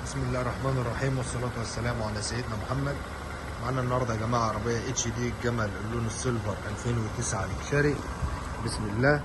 بسم الله الرحمن الرحيم، والصلاة والسلام على سيدنا محمد. معانا النهارده يا جماعة عربية HD الجمل اللون ال silver 2009 luxury. بسم الله.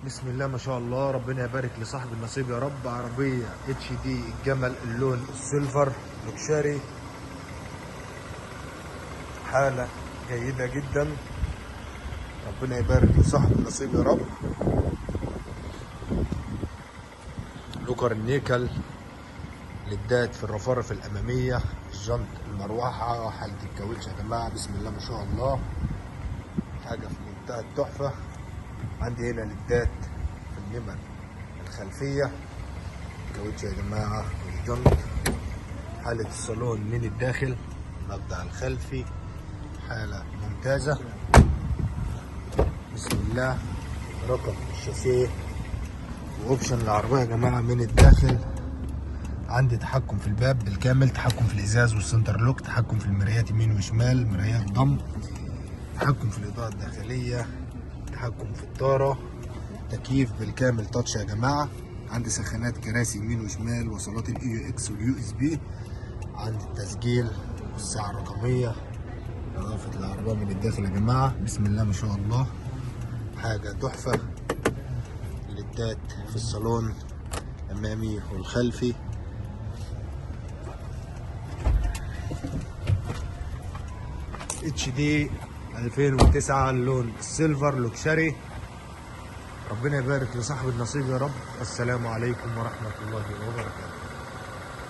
بسم الله ما شاء الله، ربنا يبارك لصاحب النصيب يا رب. عربية HD الجمل اللون ال silver luxury، حالة جيدة جدا، ربنا يبارك لصاحب النصيب يا رب. لوكر النيكل، لدات في الرفارف الأمامية، الجنط، المروحة، حالة الكاوتش يا جماعة بسم الله ما شاء الله، حاجة في منتهى التحفة. عندي هنا لدات في النمر الخلفية، كاوتش يا جماعة، والجنط. حالة الصالون من الداخل، المبدأ الخلفي حالة ممتازة. بسم الله. رقم الشاسيه و option العربية يا جماعة من الداخل. عندي تحكم في الباب بالكامل، تحكم في الإزاز وال center lock، تحكم في المرايات يمين وشمال، مرايات ضم، تحكم في الإضاءة الداخلية، تحكم في الطارة، تكييف بالكامل touch يا جماعة. عندي سخانات كراسي يمين وشمال، وصلات ال AUX وال USB، عندي التسجيل والساعة الرقمية. اضافة العربية من الداخل يا جماعة بسم الله ما شاء الله، حاجة تحفة. لدات في الصالون الامامي والخلفي. HD 2009 اللون ال silver luxury. ربنا يبارك لصاحب النصيب يا رب. السلام عليكم ورحمة الله وبركاته.